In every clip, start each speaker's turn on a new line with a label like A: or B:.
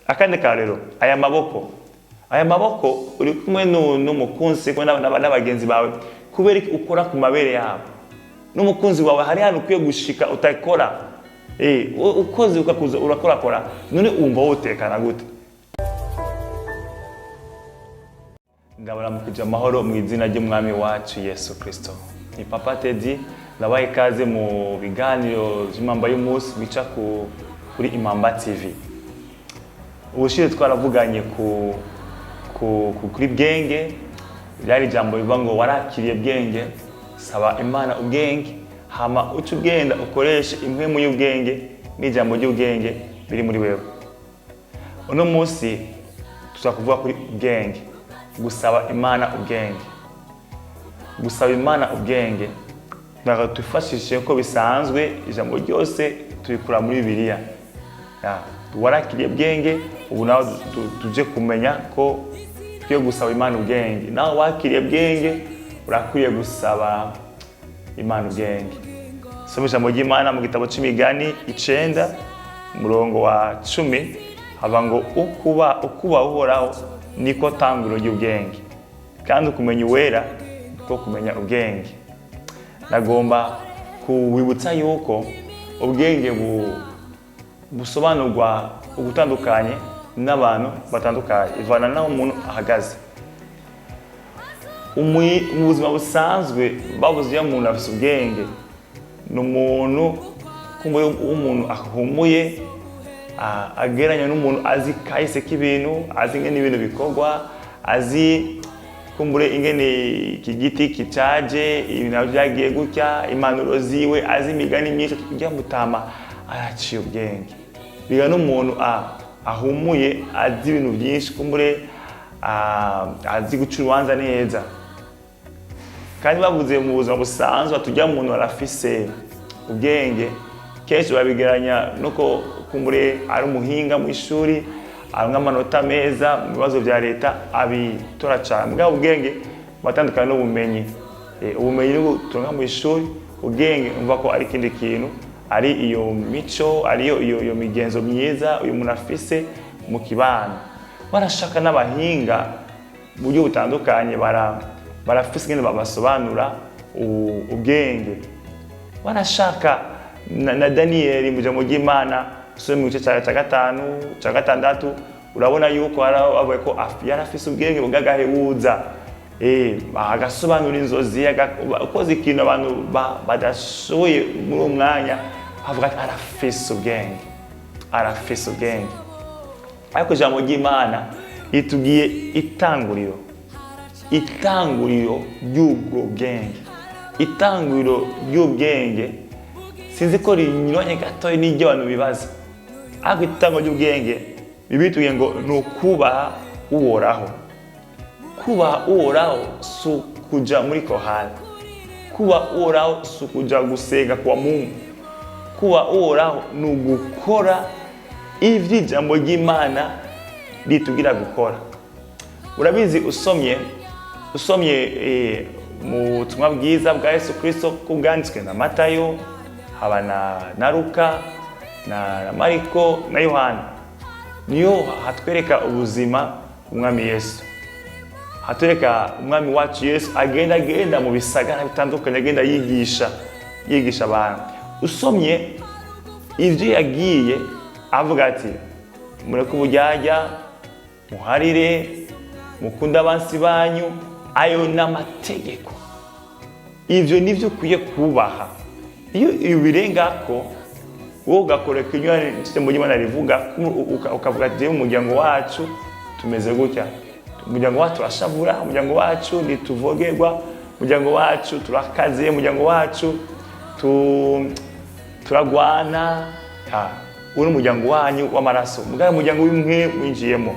A: Akandi karero, aya maboko uri kumwe n'umukunzi, kumwe n'abagenzi bawe, kubera iki ukora ku mabere yabo? N'umukunzi wawe hari hano ukwiye gushika utakora, ukoze ukakuza urakorakora, none wumva wotekana gute? Ndabaramukije amahoro mu izina ry'Umwami wacu Yesu Kristo. Ni Papa Teddy, ndabaha ikaze mu biganiro vy'Impamba y'umunsi bica kuri Impamba TV. Ubushize twaravuganye kuri bwenge, ryari ijambo rivuga ngo warakiriye bwenge, saba Imana ubwenge, hama uce ugenda ukoreshe impwemu y'ubwenge n'ijambo ry'ubwenge biri muri wewe. Uno munsi tuza kuvuga kuri ubwenge, gusaba Imana ubwenge. Gusaba Imana ubwenge ntabwo twifashishe ko bisanzwe, ijambo ryose turikura muri Bibiliya. Warakiriye bwenge, ubu nawe tuje kumenya ko tukwiye gusaba Imana ubwenge. Nawe wakiriye bwenge, urakwiye gusaba Imana ubwenge. Soma ijambo ry'Imana mu gitabo c'Imigani 9, umurongo wa 10, hava ngo ukuba Uhoraho niko tanguro ry'ubwenge, kandi ukumenya Uwera niko kumenya ubwenge. Nagomba kuwibutsa yuko ubwenge busobanurwa ugutandukanye n'abantu batandukanye, ivana n'aho umuntu ahagaze. Mu buzima busanzwe bavuze iyo umuntu afise ubwenge, ni umuntu kumva umuntu ahumuye, agereranya n'umuntu azi kahise k'ibintu, azi ingene ibintu bikorwa, azi kumbure ingene iki giti kicaje, ibintu navyo vyagiye gutya, impanuro ziwe, azi imigani myinshi, ujya mutama araciye ubwenge. Biga n'umuntu ahumuye, azi ibintu byinshi, kumbure azi guca urubanza neza. Kandi bavuze mu buzima busanzwe tujya umuntu arafise ubwenge, kenshi babigeranya nuko kumbure ari umuhinga mu ishuri, aronka amanota meza mu bibazo vya leta, abitora cane. Mugabo ubwenge batandukanye n'ubumenyi. Ubumenyi nibwo turonka mu ishuri, ubwenge umva ko ari ikindi kintu, ari iyo mico, ariyo iyo migenzo myiza uyu muntu afise mu kibano. Barashaka n'abahinga mu buryo butandukanye, barafise ingene babasobanura ubwenge. Barashaka na Daniyeli mu ijambo ry'Imana, usome mu gice ca 5, ca 6, urabona yuko hari aho bavuga ko yari afise ubwenge bw'agahebuza, agasobanura inzozi, ukoze ikintu abantu badashoboye muri uwo mwanya, avuga ati arafise ubwenge, arafise ubwenge. Ariko ijambo ry'Imana ritubwiye itanguriro ry'ubwo bwenge. Itanguriro ry'ubwenge sinzi ko rinyuranye gatoya n'ibyo abantu bibaza, ariko itanguriro ry'ubwenge Bibiliya itubwiye ngo ni ukubaha Uhoraho. Kubaha Uhoraho si ukuja muri kohari, kubaha Uhoraho si ukuja gusenga kwa Mungu. Kubaha Uhoraho ni ugukora ivyo ijambo ry'Imana ritubwira gukora. Urabizi, usomye mu butumwa bwiza bwa Yesu Kristo ko bwanditswe na Matayo, haba na Luka na Mariko na Yohana, niyo hatwereka ubuzima bw'Umwami Yesu, hatwereka Umwami wacu Yesu agenda agenda mu bisagara bitandukanye, agenda yigisha abantu. Usomye ivyo yagiye avuga ati mureke uburyarya, muharire, mukunde abansi banyu, ayo ni amategeko. Ivyo nivyo ukwiye kubaha. Iyo ubirengako wowe ugakora ikinyuranye n'ijambo ry'Imana rivuga, ukavuga ati jewe mu muryango wacu tumeze gutya, umuryango wacu turashavura, umuryango wacu ntituvogerwa, umuryango wacu turakaze, umuryango wacu turagwana. Uwo ni umuryango wanyu w'amaraso, mugabo umuryango w'imwe winjiyemo,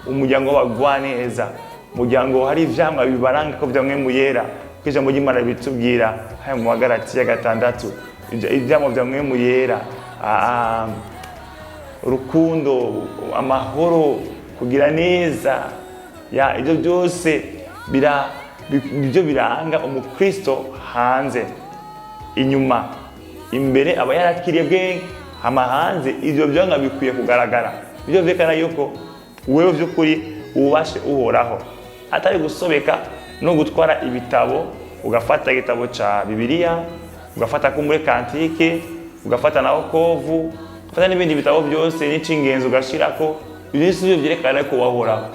A: umuryango w'abagwaneza, umuryango hari ivyamwa bibaranga ko vyamwe mu yera, ko ijambo ry'Imana bitubwira haya mu Bagalatiya 6, ivyamwa vya Mpwemu Yera, urukundo, amahoro, kugira neza, ya ibyo byose nibyo biranga umukristo hanze. Inyuma, imbere aba yarakiriye bwenge, hama hanze ivyo vyanga bikwiye kugaragara. Ibyo vyerekana yuko wewe vy'ukuri wubashe Uhoraho, atari gusobeka no gutwara ibitabo, ugafata igitabo ca Bibiliya, ugafata ko muri Cantiques, ugafata na Wokovu, ugafata n'ibindi bitabo byose n'Icingenzi ugashirako. Ibyo si byo vyerekana ko wahoraho.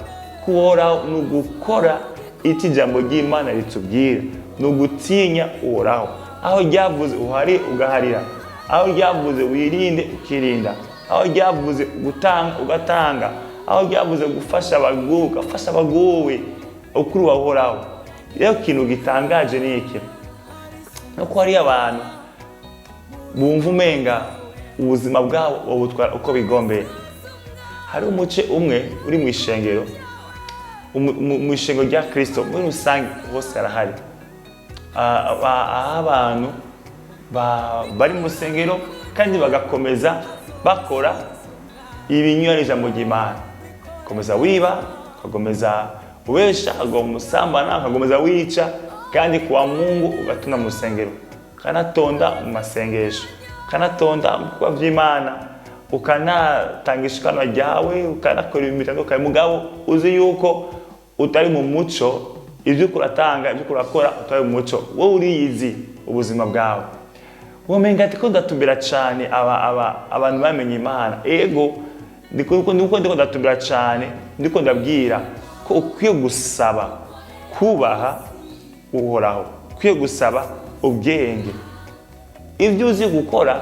A: Kuhoraho ni ugukora icyo ijambo ry'Imana ritubwira, ni ugutinya Uhoraho. Aho ryavuze uhari, ugaharira. Aho ryavuze wirinde, ukirinda. Aho ryavuze gutanga, ugatanga. Aho ryavuze gufasha abagowe, ugafasha abagowe. Ukuri wahoraho. Rero ikintu gitangaje ni iki? Nuko hariyo abantu bumva umenga ubuzima bwabo babutwara uko bigombeye. Hari umuce umwe uri mu ishengero, mu ishengero rya Kristo muri rusange hose harahari. Aho abantu bari mu rusengero kandi bagakomeza bakora ibinyura n'ijambo ry'Imana, ugakomeza wiba, ugakomeza ubesha, ukagoma usambana, ugakomeza wica, kandi kuwa Mungu ugatunda mu rusengero, ukanatonda mu masengesho, ukanatonda mu bikorwa vy'Imana, ukanatanga ishikanwa ryawe, ukanakora ibintu bitandukanye, mugabo uzi yuko utari mu muco. Ibyo uriko uratanga, ibyo uriko urakora, utari mu muco. Wowe uriyizi ubuzima bwawe. Womenga ati ko ndatumbira cane aba abantu bamenye Imana. Ego, ndiko ndatumbira cane, ndiko ndabwira ko ukwiye gusaba kubaha Uhoraho, ukwiye gusaba ubwenge. Ibyo uzi gukora,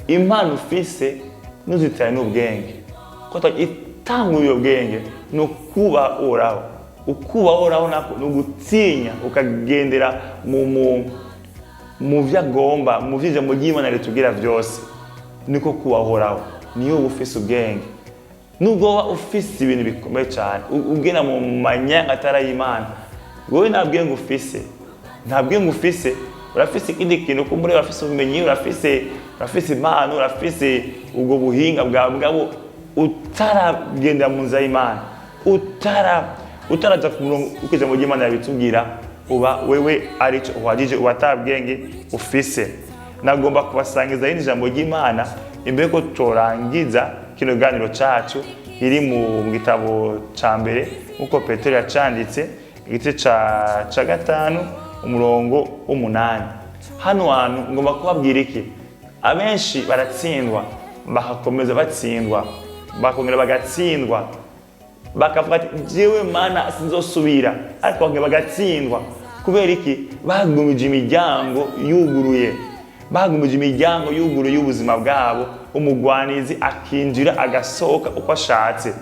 A: impano ufise, ntuzitane n'ubwenge, kuko itangurira ubwenge ni ukubaha Uhoraho. Ukubaha Uhoraho nako ni ugutinya, ukagendera mu vyo agomba, mu vyo ijambo ry'Imana ritubwira vyose. Niko kubaha Uhoraho. Niyo uba ufise ubwenge, nubwo woba ufise ibintu bikomeye cyane, ugenda mu manyanga atari ay'Imana, wowe nta bwenge ufise, nta bwenge ufise. Urafise ikindi kintu kumbure, urafise ubumenyi, urafise impano, urafise ubwo buhinga bwawe, mugabo utaragenda mu nzira y'Imana, utaraja ku murongo uko ijambo ry'Imana yabitubwira, uba wewe arico uhagije, uba ata bwenge ufise. Nagomba kubasangiza rindi jambo ry'Imana imbere ko turangiza kino kiganiro cacu, iri mu gitabo ca mbere nkuko Petero yacanditse, igice ca 5, umurongo w'8. Hano hantu ngomba kubabwira iki? Abenshi baratsindwa, bagakomeza batsindwa, bakongera bagatsindwa, bakavuga ati: "Jewe Mana sinzosubira", ariko bakongera bagatsindwa. Kubera iki? Bagumije imiryango yuguruye, bagumije imiryango yuguruye y'ubuzima bwabo, umugwanizi akinjira agasohoka uko ashatse.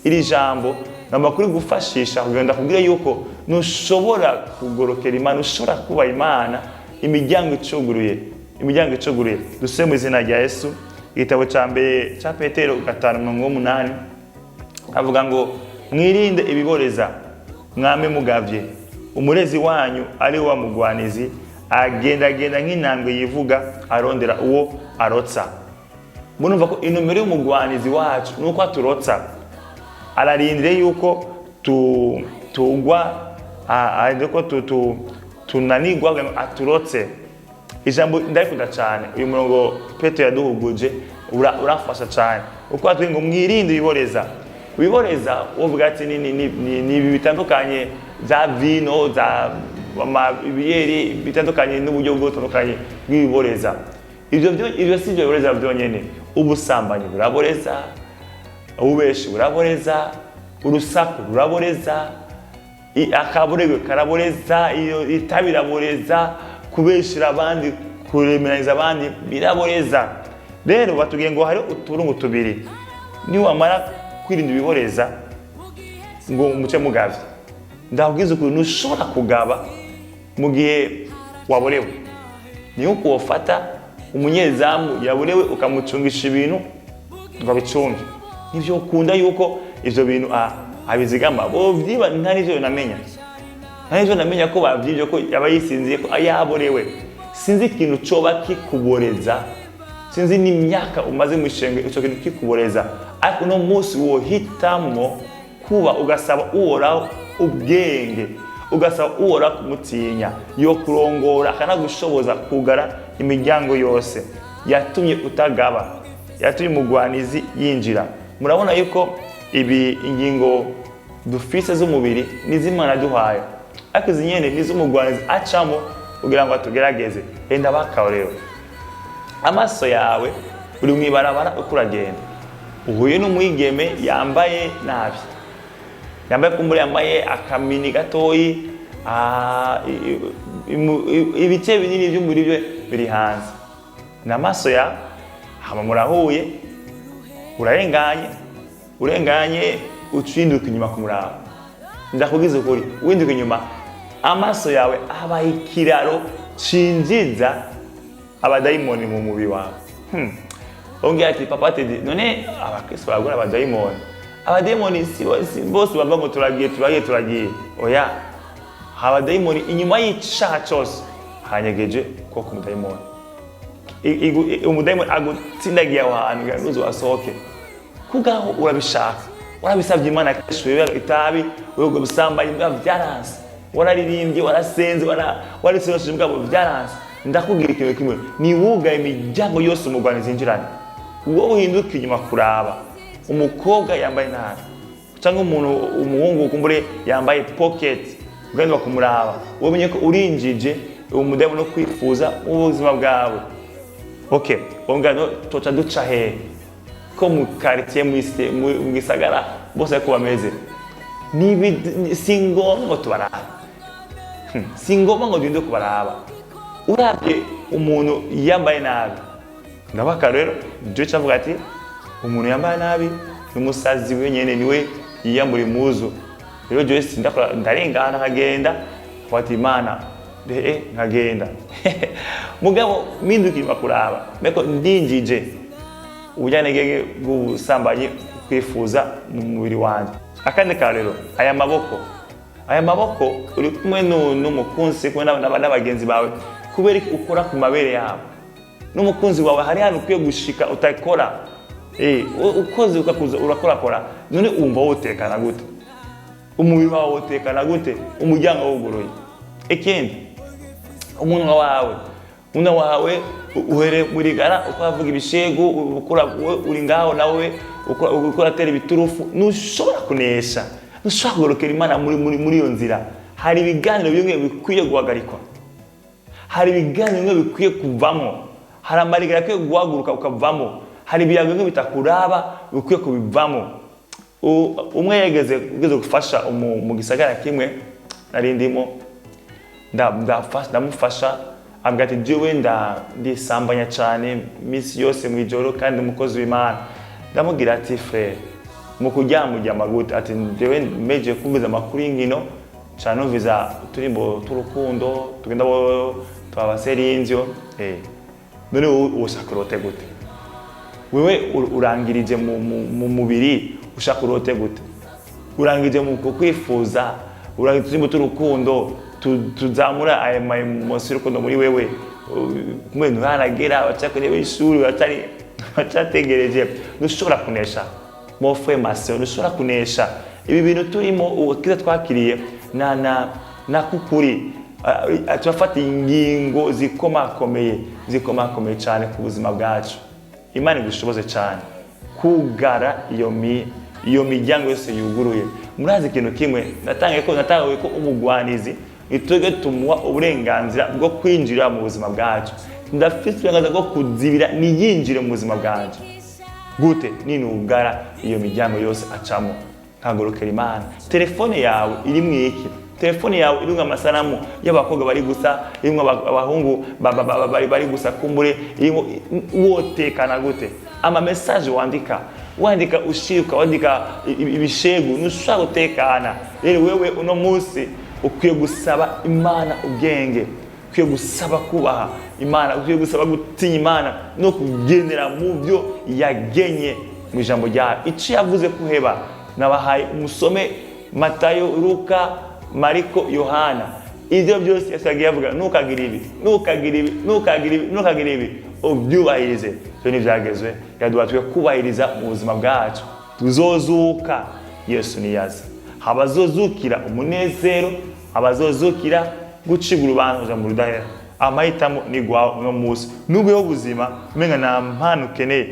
A: Iri jambo nagomba kuri gufashisha kugira ndakubwire yuko ntushobora kugorokera Imana, ushobora kuba Imana imiryango icuguruye, imiryango icuguruye. Dusome mu izina rya Yesu, igitabo cya mbere cya Petero 5, umurongo w'8, avuga ngo: "Mwirinde ibiboreza, mwame mugavye. Umurezi wanyu ari wa mugwanizi agendagenda nk'intambwe yivuga, arondera uwo arotsa." Murumva ko intumbero y'umugwanizi wacu ni uko aturotsa. Ararindire yuko tugwa, arindire ko tunanigwa kugira ngo aturotse. Ijambo ndarikunda cyane, uyu murongo Petero yaduhuguje urafasha cyane, uko atubwiye ngo: "Mwirinde ibiboreza." Ibiboreza uvuga ati ni ibi bitandukanye, za vino, za ibiyeri bitandukanye, n'uburyo butandukanye bw'ibiboreza. Ibyo si byo biboreza byonyine. Ubusambanyi buraboreza, ububeshi buraboreza, urusaku ruraboreza, akaburegwe karaboreza, iyo itabi iraboreza, kubeshera abandi, kuremeranyiriza abandi biraboreza. Rero batubwiye ngo hari uturungu tubiri: niwamara kwirinda ibiboreza, ngo umuce mugavye. Ndabwiza ukuntu ntushobora kugaba mu gihe waborewe. Niyo uko wofata umunyezamu yaborewe ukamucungisha ibintu ngo abicunge, nivyo ukunda yuko ivyo bintu abizigama, bovyiba. Nta nivyo namenya, nta nivyo namenya ko bavyivye, ko yaba yisinziye, ko yaborewe. Sinzi ikintu coba kikuboreza, sinzi n'imyaka umaze mu ishenge ico kintu kikuboreza, ariko uno munsi wohitamwo kuba ugasaba Uhoraho ubwenge, ugasaba Uhoraho kumutinya, yo kurongora akanagushoboza kugara imiryango yose yatumye utagaba, yatumye umugwanizi yinjira. Murabona yuko ibi ingingo dufise z'umubiri n'iz'Imana duhaye, ariko izi nyene ni iz'umugwanizi acamo kugira ngo atugerageze. Enda bakarorero, amaso yawe, uri mw'ibarabara uko uragenda, uhuye n'umwigeme yambaye nabi, yambaye kumbura, yambaye akamini gatoyi, ibice binini by'umubiri bye biri hanze, n'amaso ya hama murahuye, urarenganye, urenganye, ucinduka inyuma kumuraba. Ndakubwiza ukuri, winduka inyuma, amaso yawe aba ikiraro cinjiza abadayimoni mu mubiri wawe. Ongera ati: "Papa Teddy, none abakristo baragura abadayimoni?" Abadayimoni si bose bava ngo turagiye, turagiye, turagiye. Oya, abadayimoni, inyuma y'icaha cose hanyegeje koko umudayimoni. Umudayimoni agutsindagiye aho hantu kugira ngo uzohasohoke kugaho. Urabishaka, warabisabye Imana kenshi, wewe itabi, wewe ubwo busambanyi bwabo byaranse, wararirimbye, warasenze, warisonosheje, bwabo byaranse. Ndakubwira ikintu kimwe: ni wugaye imiryango yose umugwanizi yinjiranye. Wowe uhinduka inyuma kuraba umukobwa yambaye nabi, cyangwa umuntu umuhungu kumbure yambaye pocket, ugenda kumuraba, wowe umenye ko urinjije umudayimoni no kwifuza mu buzima bwawe. Okay, ngano toca duca hehe ko mu quartier, mu gisagara bose ariko bameze? Si ngombwa ngo tubaraba. Si ngombwa ngo duhinde kubaraba. Urabye umuntu yambaye nabi, ndabaka rero je cavuga ati umuntu yambaye nabi ni umusazi wenyene, niwe yiyambura impuzu. Rero jewe sindakora, ndarengana nkagenda, mfata Imana nkagenda. Mugabo mpinduka kuraba meko, ndinjije ubujyanegege bw'ubusambanyi, kwifuza mu mubiri wanjye. Akandi karero, aya maboko, aya maboko, uri kumwe n'umukunzi, kumwe n'abagenzi bawe, kubera iki ukora ku mabere yabo n'umukunzi wawe? Hari hantu ukwiye gushika utakora. Ukoze ukakuza urakorakora, none wumva wotekana gute? Umubiri wawe wotekana gute umuryango wuguruye? Ikindi, umunwa wawe, umunwa wawe uhere muri gara uko avuga ibishegu, ukora uri ngaho nawe uko uratera ibiturufu. Ntushobora kunesha, ntushobora kugorokera Imana muri iyo nzira. Hari ibiganiro bimwe bikwiye guhagarikwa, hari ibiganiro bimwe bikwiye kuvamo, hari amarigara akwiye guhaguruka ukavamo, hari ibiyago bimwe bitakuraba bikwiye kubivamo. Umwe yegeze ugeze gufasha mu gisagara kimwe nari ndimo, ndamufasha, ambwira ati: "Jewe ndisambanya cyane iminsi yose mu ijoro, kandi umukozi w'Imana." Ndamubwira ati: "Frère, mu kuryama uryama gute?" Ati: "Jewe meje kumviza amakuru y'inkino cyane, numviza uturimbo tw'urukundo tugenda bo twabaserinzyo." None wowe ushaka urote gute? Wewe urangirije mu mubiri, ushaka urote gute? Urangije mu kukwifuza, urangije uturimbo tw'urukundo tuzamura aya ma émotions y'urukundo muri wewe. Kumwe ntuharagera, bacari ku ntebe y'ishuri, bacategereje. Ntushobora kunesha, mon frère, ma sœur, ntushobora kunesha. Ibi bintu turimo, ubu twakiriye na kukuri, turafata ingingo zikomakomeye, zikomakomeye cyane ku buzima bwacu. Imana igushoboze cyane kugara iyo miryango yose yuguruye. Murazi ikintu kimwe natangiye ko, natangiye ko umugwanizi nitwebwe tumuha uburenganzira bwo kwinjira mu buzima bwacu. Ndafite uburenganzira bwo kuzibira ntiyinjire mu buzima bwanje. Gute? Ninugara iyo miryango yose acamo, nkagorokera Imana. Telefone yawe irimwo iki? Telefone yawe irimwo amasanamu y'abakobwa bari gusa, irimwo abahungu bari gusa kumbure, irimwo. Wotekana gute? Ama message wandika, wandika ushirika, wandika ibishegu, ntushobora gutekana. Rero wewe uno munsi ukwiye gusaba Imana ubwenge, ukwiye gusaba kubaha Imana, ukwiye gusaba gutinya Imana no kugendera mu byo yagenye mu ijambo ryayo, icyo yavuze kuheba. Nabahaye umusome Matayo, Luka, Mariko, Yohana. Ibyo byose Yesu yagiye avuga: ntukagira ibi, ntukagira ibi, ntukagira ibi, ntukagira ibi, ubyubahirize. Ibyo ntibyagezwe yaduha twe kubahiriza mu buzima bwacu. Tuzozuka Yesu niyaza, abazozukira umunezero, abazozukira gucibwa urubanza kuja mu rudahera. Amahitamo ni gwawe uno munsi. Nubwo ubuzima umenga nta mpano ukeneye,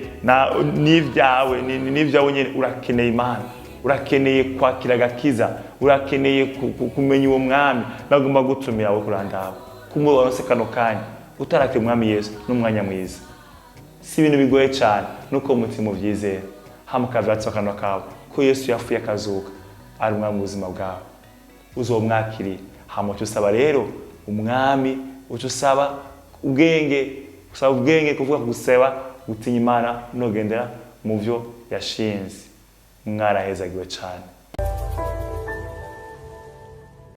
A: n'ibyawe n'ibyawe nyene, urakeneye Imana, urakeneye kwakira agakiza, urakeneye kumenya uwo mwami. Nagomba gutumira we kurandaba kumwe waronse kano kanya utarakira umwami Yesu, n'umwanya mwiza. Si ibintu bigoye cyane, nuko umutima ubyizera, hama ukavyatsa akanwa kawe ko Yesu yapfuye akazuka, ari umwami mu buzima bwawe, uzomwakiriye. Hama uca usaba rero umwami, uca usaba ubwenge, usaba ubwenge kuvuga guseba gutinya Imana nogendera mu byo yashinze. Mwarahezagiwe cyane.